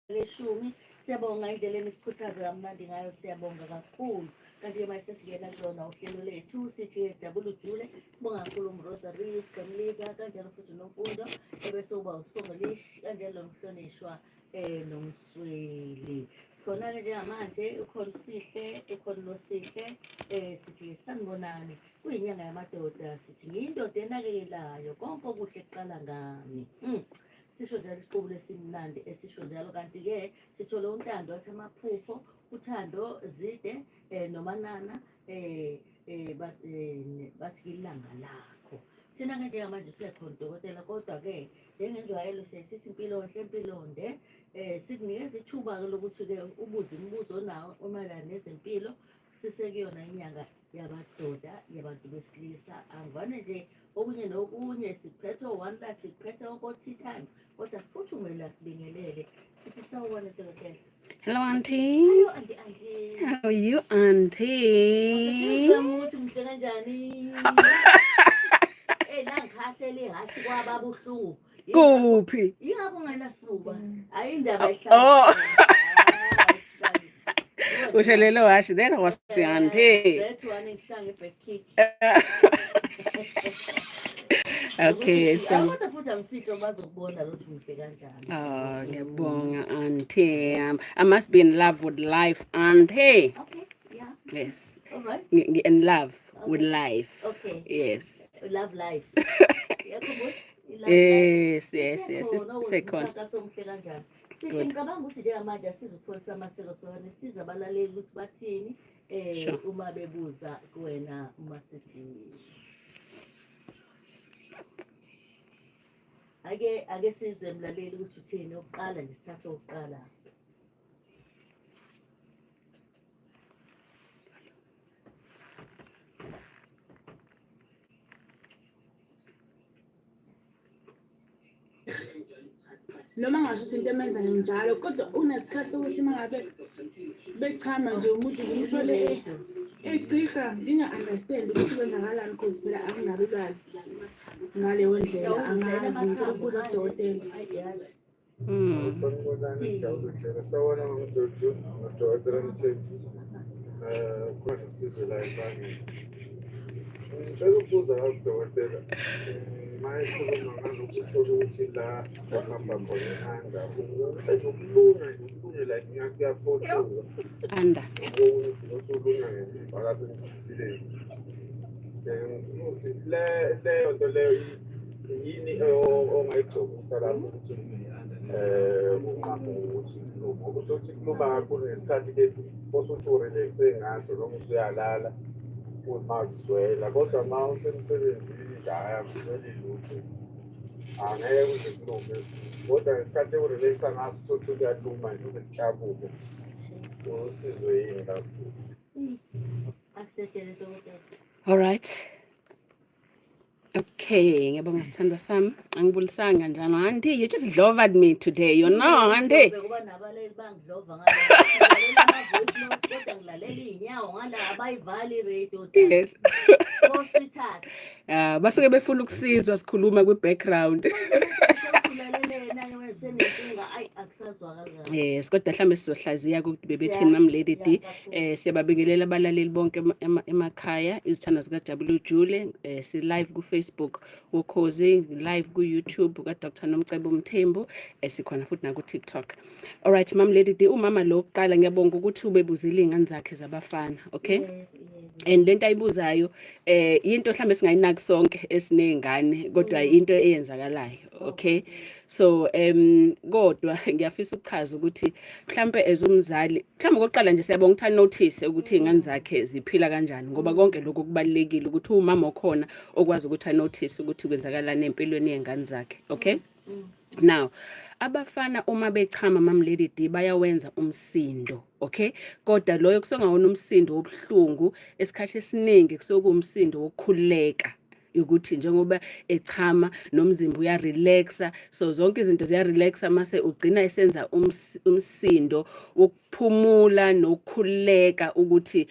Leshumi. Siyabonga indlela enisikhuthaza kamnandi ngayo, siyabonga kakhulu. Kanti-ke manje sesingena kulona uhlelo lethu, sithi jabula ujule. Sibonga kakhulu uMrosary, Sigamliza, kanjalo futhi noMfundo, ebese uba uSibongelish, kanjalo nomhlonishwa noMsweli. Sikhona-ke njengamanje, ukhona uSihle, ukhona uNosihle, sithi sanibonani. Kuyinyanga yamadoda, sithi ngiyindoda enakekelayo, konke okuhle kuqala ngami. Sisho njalo isiqubulo esimnandi esisho njalo. Kanti-ke sithole uNtando wathi amaphupho, uthando zide noManana bathi ilanga lakho. Thina-ke njengamanje usekhona udokotela, kodwa-ke njengenjwayelo siye sithi impilo nhle, impilo nde. Sikunikeza ithuba-ke lokuthi-ke ubuze imibuzo onawo omayelana nezempilo. Sisekuyona inyanga yabadoda, yabantu besilisa. Angivane nje okunye nokunye sikuphethe o-one life, sikuphethe oko-tea time, kodwa siphuthume la sibingelele sithi sawubona dokotela. Hello auntie. Hello auntie, auntie. How are you auntie? Ukuthi muhle kanjani? Eh nangikhahlela ihhashi kwaba buhlungu. Kuphi? Yingakho ungenasifuba. Hayi indaba Oh. ehlala. Usho lelo hashi then was auntie. That one ngishaya nge-back kick. Okay, so kodwa futhi angifihlo bazokubona ukuthi muhle kanjani. Oh, ngiyabonga auntie. I must be in love with life auntie. Okay, yeah. Yes. All right. In love with life. Okay. Yes. Love life. Yakhumbula? I-love life. Yes. Isekhona Isekhona. umkhankaso omuhle kanjani. Sihle, Good. ngicabanga ukuthi njengamanje asizukupholisa amaseko sona siza abalaleli ukuthi bathini uma bebuza kuwena uma sithi ake sizwe mlaleli ukuthi uthini. Okokuqala nje, sithathe okokuqala. Noma ngasho ukuthi into emenza njalo, kodwa unesikhathi sokuthi uma ngabe bechama nje umuntu ngimthole egqirha, nginga-understand ukuthi kwenzakalani, because phela anginalo ulwazi ngaleyo ndlela, angazi. Ngicela ukubuza kudokotela. Sanibonani, Jabula Jele. Sawubona Mdudu, noDokotela Mthembu. Khona nosizwe la empangeni. Ngicela ukubuza la kudokotela, uma ekhuluma ngalokhu uthola ukuthi la kuhamba khona i-under, ukulunga nje, ukulunge like ngathi kuyaphothuka. Under. Ubona ukuthi usulunga ngemuva lapha emsisileni. Ngifuna ukuthi leyo nto leyo yini ongayigcobisa lapho ukuthi unqamuke ukuthi kuluma, ukuthi uthi kuluma kakhulu ngesikhathi lesi osuthi urelaxe ngaso noma usuyalala uma kuzwela, kodwa uma usemsebenzini nje hhayi akuzweli lutho, angeke kuze kulume, kodwa ngesikhathi ekurelaxa ngaso uthole ukuthi kuyaluma nje kuze kutshabuke. Usizwe yini kakhulu? Asidedele dokotela. All right. Okay, ngiyabonga sithandwa sami. Angibulisanga njalo. Auntie, you just dlovered me today. You know, auntie. Kuba nabaleli bangidlova ngala. Ngilalela ama-voice note kodwa ngilalela iy'nyawo ngala, abayivali i-radio. Yes. Sithathe. Ah, basuke befuna ukusizwa sikhuluma kwi-background. Ulalelena senenkinga, ayi akusazwakali kahle. Yes, kodwa mhlambe sizohlaziya ukuthi bebethini Mam Lady D. Siyababingelela abalaleli bonke emakhaya, izithandwa zika Jabula Jule, si live ku Facebook Ukhozi, live ku YouTube ka Dr Nomcebo Mthembu, sikhona futhi na ku TikTok. All right, Mam Lady D, umama lo kuqala ngiyabonga ukuthi ubebuzile izingane zakhe zabafana, okay? Yeah. And lento ayibuzayo into mhlambe singayinaki sonke esinezingane, kodwa into eyenzakalayo, okay? So kodwa ngiyafisa ukuchaza ukuthi mhlambe as umzali, mhlambe okokuqala nje siyabonga ukuthi anotice ukuthi izingane zakhe ziphila kanjani, ngoba konke lokho kubalulekile ukuthi umama okhona okwazi ukuthi anotice ukuthi kwenzakalani empilweni yezingane zakhe, okay? Now abafana uma bechama Mam Lady D bayawenza umsindo, okay? Kodwa loyo kusengawona umsindo wobuhlungu, esikhathi esiningi kusuke kuwumsindo wokukhululeka. Yokuthi njengoba echama nomzimba uyarelaxa, so zonke izinto ziyarelaxa, mase ugcina esenza umsindo wokuphumula nokukhululeka ukuthi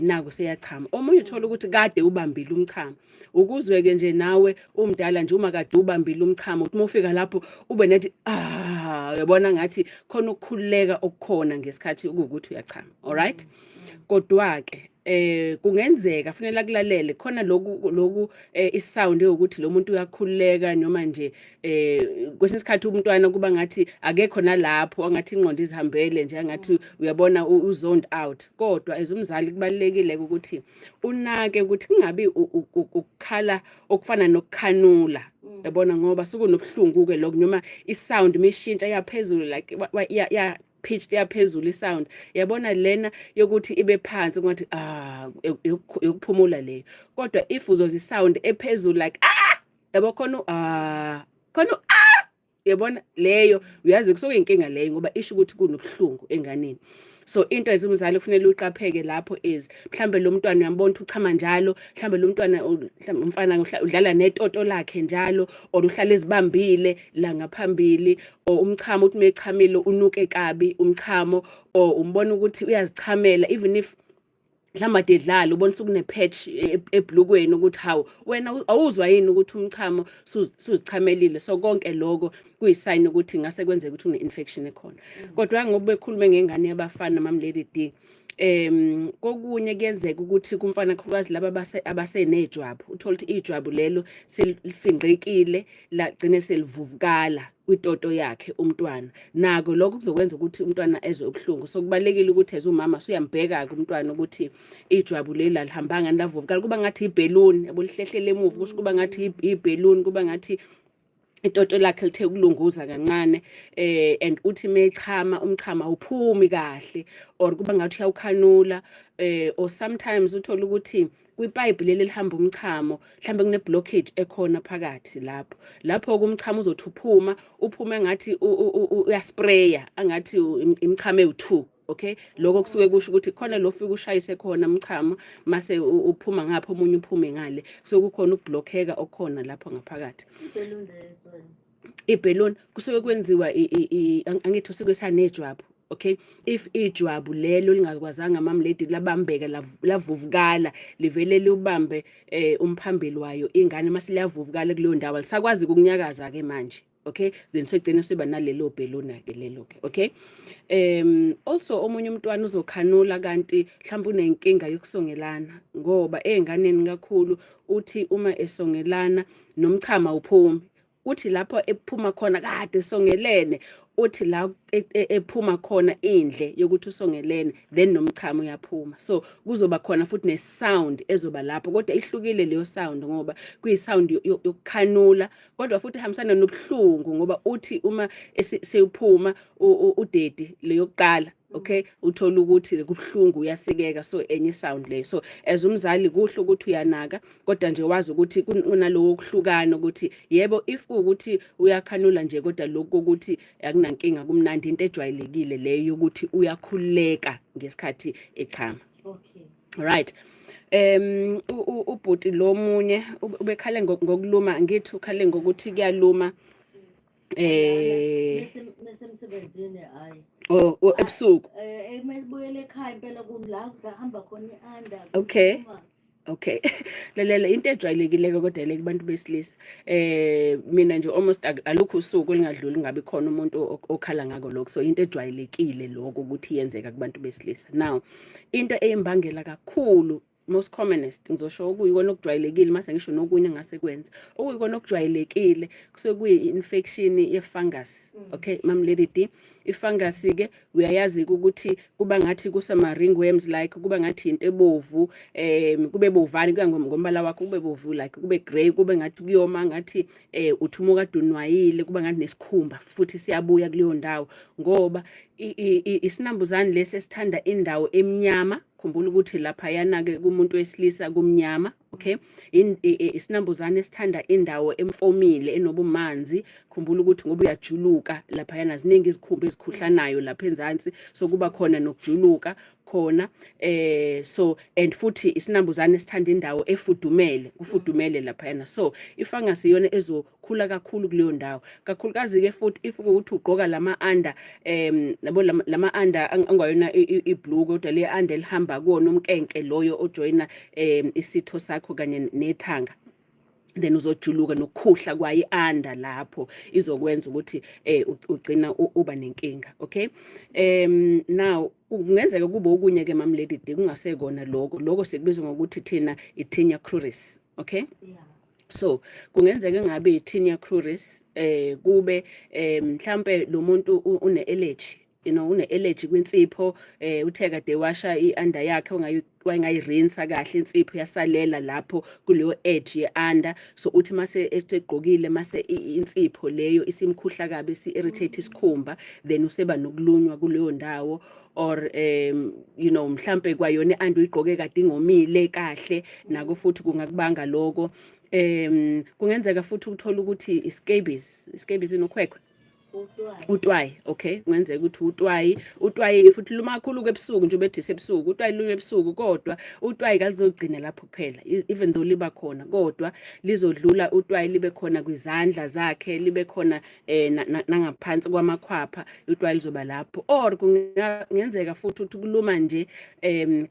naku seyachama. Omunye uthola ukuthi kade ubambile umchamo, ukuzwe-ke nje nawe umdala nje, uma kade ubambile umchamo, uthi uma ufika lapho ube nethi, ah, uyabona ngathi khona ukukhululeka okukhona ngesikhathi kuwukuthi uyachama. Alright, kodwa-ke kungenzeka kufanele akulalele khona loku isound yokuthi lo muntu uyakhululeka, noma nje kwesinye isikhathi umntwana kuba ngathi akekho nalapho, angathi ingqondo izihambele nje, angathi uyabona u-zoned out. Kodwa as umzali kubalulekile ukuthi unake ukuthi kungabi ukukhala okufana nokukhanula, yabona, ngoba sekunobuhlungu-ke lokho, noma isound mishintsha yaphezulu, like ya pitched yaphezulu isound, yabona, lena yokuthi ibe phansi kungathi ah, yokuphumula leyo. Kodwa if uzoza isound ephezulu like ah, yabo, khona ah, khona ah, yabona, leyo uyazi kusuke inkinga leyo, ngoba isho ukuthi kunobuhlungu enganeni. So into ezumzali kufanele uqapheke lapho is mhlambe lo mntwana uyambona ukuthi uchama njalo, mhlambe lo mntwana mhlambe umfana udlala netoto lakhe njalo, or uhlala ezibambile la ngaphambili, or umchamo uthi mechamile unuke kabi umchamo, or umbona ukuthi uyazichamela, even if mhlawumbe ade edlala, ubona sokune-patch ebhlukweni, ukuthi hawu wena, awuzwa yini ukuthi umchamo suzichamelile? So konke lokho kuyisign ukuthi ngase kwenzeka ukuthi une-infection ekhona. Kodwa ngoba bekhulume ngengane yabafana, Mam Lady D, kokunye kuyenzeka ukuthi kumfana, kakhulukazi laba abasenejwabu, uthola ukuthi ijwabu lelo selifinqekile, lagcine selivuvukala kwitoto yakhe umntwana. Nako lokho kuzokwenza ukuthi umntwana ezwe ubuhlungu. So kubalulekile ukuthi as umama suyambheka-ke umntwana ukuthi ijwabu leli alihambanga lavuvukala, kuba ngathi ibheluni, yabo, lihlehlele emuva, kusho kuba ngathi ibheluni, kuba ngathi itoto lakhe lithe ukulunguza kancane, and uthi mechama umchama awuphumi kahle, or kuba ngathi uyawukhanula, or sometimes uthola ukuthi kwipipe leli elihamba umchamo mhlambe kune blockage ekhona phakathi lapho. Lapho kumchamo uzothi uphuma, uphume ngathi uyaspraya, angathi imichamo ewu2. Okay, lokho kusuke kusho ukuthi khona lo fika ushayise khona umchamo, mase uphuma ngapha, omunye uphume ngale, kusuke kukhona ukublockeka okukhona lapho ngaphakathi. Ibheluni leyo? Ibheluni kusuke kwenziwa angithi usuke sanejwabu. Okay, if ijwabu lelo lingakwazanga, Mam Lady, labambeka, lavuvukala, livele liubambe umphambili wayo ingane, mase liyavuvukala kuleyo ndawo, alisakwazi ukunyakaza ke manje. Okay, then segcina siba nalelo bheluna ke lelo ke. Okay, also omunye umntwana uzokhanula kanti mhlawumbe unenkinga yokusongelana, ngoba ey'nganeni kakhulu uthi uma esongelana nomchama uphumi, kuthi lapho ephuma khona kade songelene, uthi la ephuma khona indle yokuthi usongelene, then nomchamo uyaphuma. So kuzoba khona futhi ne-sound ezoba lapho, kodwa ihlukile leyo sound, ngoba kuyi-sound yokukhanula, kodwa futhi ihambisana nobuhlungu, ngoba uthi uma sewuphuma udedi leyokuqala, okay, uthola ukuthi kubuhlungu, uyasikeka. So enye sound leyo. So as umzali kuhle ukuthi uyanaka, kodwa nje wazi ukuthi kunalowo kuhlukana, ukuthi yebo, if kuwukuthi uyakhanula nje, kodwa lokhu kokuthi akunankinga, kumnandi, into ejwayelekile leyo yokuthi uyakhululeka ngesikhathi echama. Right, ubhuti lo munye ubekhale ngokuluma, ngithi ukhale ngokuthi kuyaluma. Mesemsebenzini, hayi. Oh, ebusuku. Mesibuyele ekhaya impela kula kuhamba khona i-under. Okay. Lalela, into ejwayelekile kodwa le kubantu besilisa. Mina nje almost alukho usuku elingadluli ngabe khona umuntu okhala ngako lokho. So into ejwayelekile lokho ukuthi yenzeka kubantu besilisa. Now into eyimbangela kakhulu, most commonest, ngizosho okuyikona okujwayelekile, mase ngisho nokunye engase kwenza, okuyikona okujwayelekile kusuke kuyi-infection ye-fungus. Okay, Mam Lady D, i-fungus ke uyayazi ukuthi kuba ngathi kusama ringworms, like kuba ngathi into ebovu, kube bovani, kuya ngombala wakho, kube bovu, like kube grey, kube ngathi kuyoma, ngathi uthi uma kade unwayile, kuba ngathi nesikhumba futhi siyabuya kuleyo ndawo, ngoba isinambuzane lesi esithanda indawo emnyama. Khumbula ukuthi laphayana-ke kumuntu wesilisa kumnyama. Okay, isinambuzane esithanda indawo emfomile, enobumanzi. Khumbula ukuthi ngoba uyajuluka laphayana, ziningi izikhumba ezikhuhlanayo lapha enzansi, so kuba khona nokujuluka. khona. So and futhi isinambuzane esithanda indawo efudumele, kufudumele laphayana, so i-fungus iyona ezokhula kakhulu kuleyo ndawo, kakhulukazi-ke futhi if kuwukuthi ugqoka lama-under, yabo, lama-under angayona i-blue, kodwa le under elihamba kuwona umnkenke loyo ojoyina isitho sakho kanye nethanga, then uzojuluka nokukhuhla kwayo i-under lapho izokwenza ukuthi ugcina uba nenkinga, okay? Now kungenzeka kube okunye ke, Mam Lady D, kungasekona lokho. Lokho sikubizwa ngokuthi thina i-tinea cruris, okay? So kungenzeka engabe i-tinea cruris, kube mhlambe lo muntu une allergy, une allergy kwinsipho. Uthe kade washa i-under yakhe, wangayirinsa kahle, insipho yasalela lapho kuleyo edge ye-under. So uthi mase egqokile, mase insipho leyo isimkhuhla kabi, isi-irritate isikhumba, then useba nokulunywa kuleyo ndawo. Or mhlambe kwayona i-under uyigqoke kade ingomile kahle, nako futhi kungakubanga lokho. Kungenzeka futhi uthola ukuthi i-scabies, i-scabies inokhwekhwe. Utwayi. Utwayi, okay, kungenzeka ukuthi utwayi. Utwayi futhi luma kakhulu ebusuku nje, bethi sebusuku utwayi lume ebusuku, kodwa utwayi kalizogcina lapho kuphela. Even though liba khona, kodwa lizodlula utwayi libe khona kwizandla zakhe, libe khona nangaphansi kwamakhwapha, utwayi lizoba lapho. Or kungenzeka futhi ukuthi kuluma nje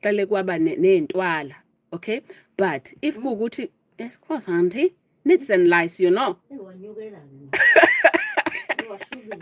qale kwaba ney'ntwala, okay? But if kuwukuthi, of course, auntie, nits and lice. Wanyukela washubisa.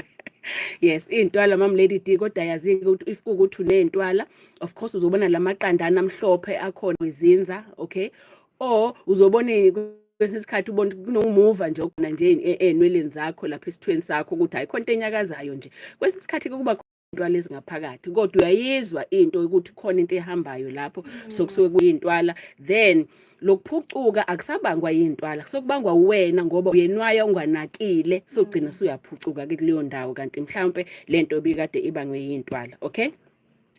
Yes, iy'ntwala, Mam Lady D. Kodwa yazi-ke ukuthi if kuwukuthi uney'ntwala, of course uzobona lamaqandana amhlophe akhona kwizinza, okay? Or uzobona kwesinye isikhathi ubona kunomuva nje okhona nje ey'nweleni zakho lapha esithweni sakho, ukuthi ayikho into enyakazayo nje. Kwesinye isikhathi kuba intwala ezingaphakathi, kodwa uyayizwa into ukuthi khona into ehambayo lapho, so kusuke kuyintwala. Then lokuphucuka akusabangwa yintwala, kusokubangwa wena ngoba uyenwaya unganakile, sogcina usuyaphucuka-ke kuleyo ndawo, kanti mhlawumpe lento ibikade ibangwe yintwala, okay?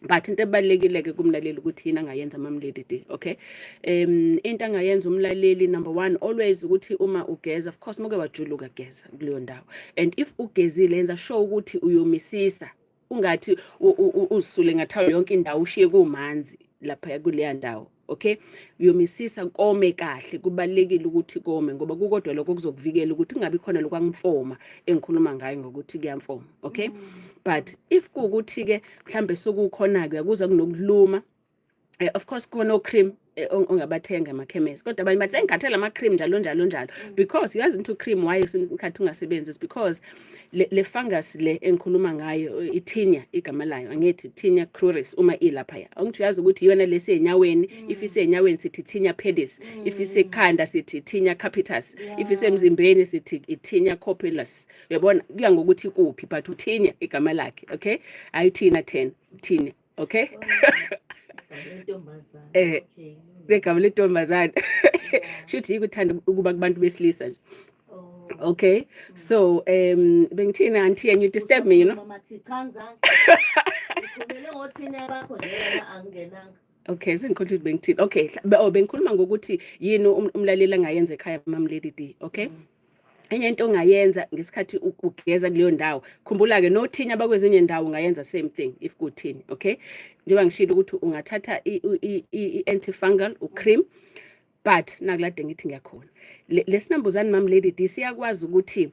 But into ebalulekile-ke kumlaleli ukuthi yini angayenza, Mam Lady D, okay? Into angayenza umlaleli, number one, always ukuthi uma ugeza, of course muke wajuluka, geza kuleyo ndawo. And if ugezile, yenza sure ukuthi uyomisisa, ungathi uzisule ngathawo yonke indawo, ushiye kumanzi lapha kuleya ndawo, okay? Uyomisisa kome kahle. Kubalulekile ukuthi kome, ngoba kukodwa lokho kuzokuvikela ukuthi kungabi khona lokwangimfoma engikhuluma ngayo ngokuthi kuyamfoma, okay? But if kuwukuthi-ke mhlambe sokukhona-ke uyakuzwa kunokuluma, of course kukhona o-cream ongabathenga emakhemesi, kodwa abanye bathi sengikhathele ama-cream, njalo njalo njalo, because yazi into cream why isikhathi ungasebenzi is because le fungus le engikhuluma ngayo, i-tinea igama layo, angithi tinea cruris, uma ilaphaya, angithi uyazi ukuthi iyona lesi enyaweni. If isenyaweni sithi tinea pedis, if isekhanda sithi tinea capitis, if isemzimbeni sithi i-tinea corporis. Uyabona, kuya ngokuthi kuphi, but u-tinea igama lakhe, okay? Hayi thina 10 tinea, okay? Lentombazane. Legama lentombazane, shuthi yikuthanda ukuba kubantu besilisa nje. Oh. Okay, so bengithini, auntie, and you disturb me. Mama thi cha, ngizange. Ngikhulumele ngothina bakho nje, wena angingenanga. Okay, sengikhohlwe ukuthi bengithini. Okay, oh, bengikhuluma ngokuthi yini umlaleli angayenza ekhaya, Mam Lady D, okay? Enye into ongayenza ngesikhathi ugeza kuleyo ndawo, khumbula-ke nothinya abakwezinye ndawo ungayenza same thing if kuthini, okay? Njengoba ngishilo ukuthi ungathatha i-antifungal u-cream, but nakulade ngithi ngiyakhona lesinambuzane, Mam Lady D, siyakwazi ukuthi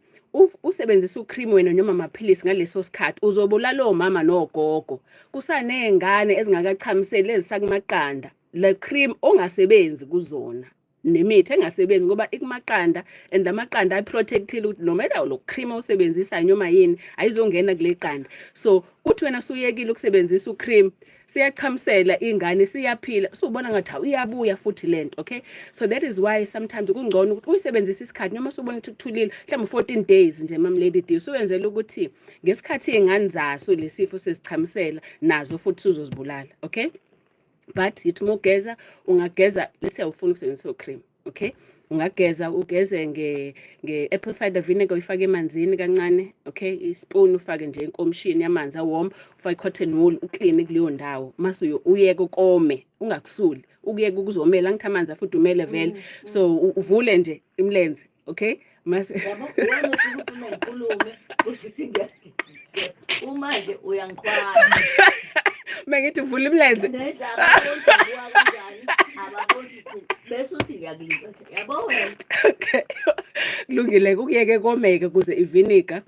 usebenzise u-cream wena noma amaphilisi ngaleso sikhathi, uzobulala omama nogogo kusaney'ngane ezingakachamiseli ezisakumaqanda, le cream ongasebenzi kuzona nemithi engasebenzi ngoba ikumaqanda, and amaqanda ayi-protectile ukuthi no matter lo cream owusebenzisayo noma yini, ayizongena kule qanda. So kuthi wena suyekile ukusebenzisa u-cream, siyachamisela ingane, siyaphila, usubona ngathi hawu, iyabuya futhi lento, okay? So that is why sometimes kungcono ukuthi uyisebenzise isikhathi noma usubona ukuthi kuthulile, mhlawumbe 14 days nje, Mam Lady D, usuyenzela ukuthi ngesikhathi iy'ngane zaso lesifo sezichamisela nazo futhi uzozibulala, okay? But yithi uma ugeza, ungageza, let's say awufuni ukusebenzisa o-cream, okay? Ungageza, ugeze nge-apple cider vinegar, uyifake emanzini kancane, okay? I-spoon ufake nje enkomishini yamanzi a-warm, ufake i-cotton wool, u-clean kuleyo ndawo, mase uyeke kome, ungakusuli, ukuyeke ukuzomela. Angithi amanzi afudumele vele, so uvule nje imilenze, okay? Mase Yabo, wena usuke ufuna ngikhulume, kusho ukuthi uma nje uyangiqwala. Mengithi uvula imilenze. Nendla ababoni ukuthi kanjani, ababoni ukuthi bese uthi ngiyakulinda. Yabo wena. Okay. Kulungile kukuyeke komeke kuze iviniga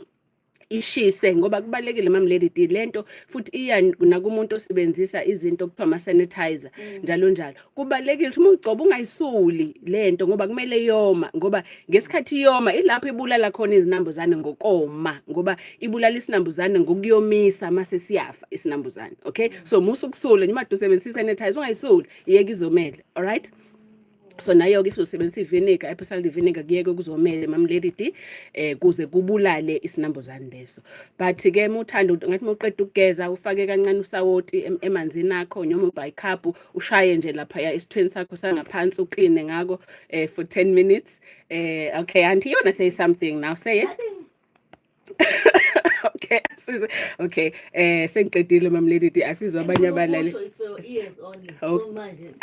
ishise, ngoba kubalekile Mam Lady D lento, futhi iya nakumuntu osebenzisa izinto okuthiwa ama-sanitizer njalo njalo. Kubalekile ukuthi uma ugcoba ungayisuli lento, ngoba kumele yoma, ngoba ngesikhathi yoma ilapho ibulala khona izinambuzane ngokoma, ngoba ibulala isinambuzane ngokuyomisa mase siyafa isinambuzane. Okay, so musa ukusula noma usebenzisa i-sanitizer, ungayisuli, iyeke izomele. Alright, so nayo-ke if uzosebenzisa iviniga, apple cider vinegar, kuyeke kuzomele Mam Lady D, kuze kubulale isinambuzane leso. But-ke uma uthanda, ngathi uma uqeda ukugeza ufake kancane usawoti emanzini akho noma ubicarb, ushaye nje laphaya esithweni sakho sangaphansi, ukline ngako for 10 minutes. Okay auntie, you wanna say something now? Say it. Nothing. Okay, asize. Okay, sengiqedile Mam Lady D, asizwe abanye abalali. Usho it's for your ears only. Oh. So manje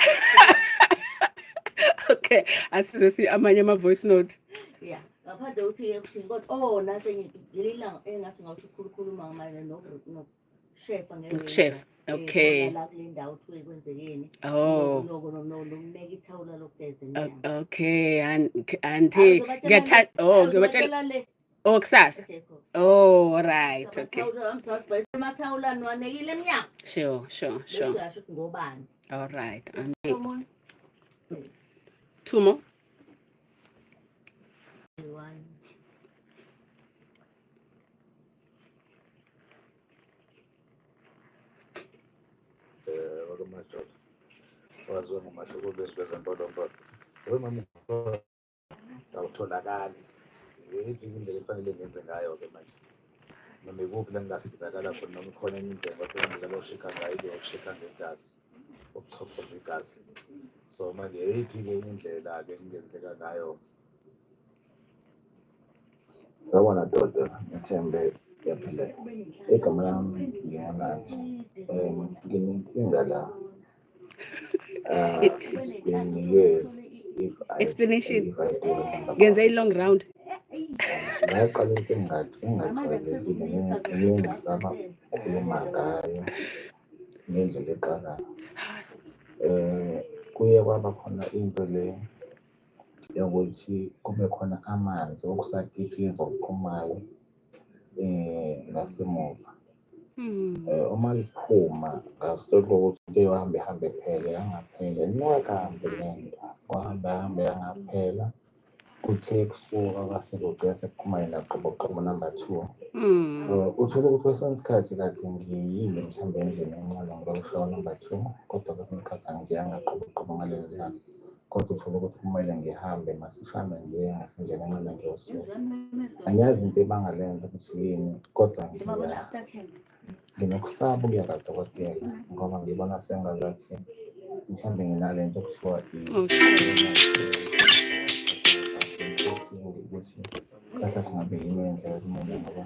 Okay, asizwe si amanye ama voice note. Yeah, ngaphandle kokuthi ke kuthini, kodwa oh nase ngelilanga engathi ngawuthi ukhulukhuluma mayelana nokushefa. Ukushefa, okay. La kule ndawo kuthiwe kwenzekeni. Oh. Nokuneka ithawula lokugeza emnyango. Okay, auntie, ngiyathanda. Oh, ngiyobatshela. Le Oh, kusasa. eJacobs. Oh, right, okay. Amathawula niwanekile emnyango. Sure. Bese uyasho ukuthi ngobani. All right, auntie. Omunye. Two more. One. Wakwamajola waziwa ngomahlukubezo kwezempolompolo, wemama awutholakali. Yiphi indlela efanele ngenze ngayo-ke manje, noma ikuphi la ngingasizakala khona, noma ikhona enye indlela? Kodwa indlela oshikha ngayo ile yokushikha ngegazi, ukuchofoza igazi. So manje yeyiphi-ke enye indlela-ke engingenzeka ngayo? Sawubona doda, ngithembe ngiyaphila. Igama lami nginguNathi. Nginenkinga la. It's been years if I Explanation. if I do remember Ngenze i-long round. Ngaqala into engajwayelekile engisaba ukukhuluma ngayo ngendlela exakayo. Kuye kwaba khona into le yokuthi kube khona amanzi okusakitiza okuphumayo ngasemuva. Uma liphuma ngasitshela ukuthi into iyohambe ihambe iphele, yangaphela. Inuka kambi lento, kwahamba hambe yangaphela. Kuthe kusuka kwase kugcina sekuphuma yena qobo qobo number two. Uthole ukuthi kwesinye isikhathi kade ngiyile mhlawumbe endlini encane ngiyokushawa number two, kodwa kwesinye isikhathi angiyanga qobo qobo ngalelo langa. Kodwa uthole ukuthi kumele ngihambe masishame ngiye ngasendlini encane ngiyosuka. Angiyazi into ebanga le nto ukuthi yini, kodwa nginokusaba ukuya kadokotela ngoba ngibona sengazathi mhlawumbe nginale nto okuthiwa Oh, shame. ukuthi kahle singabe yini eyenzeka kumina ngoba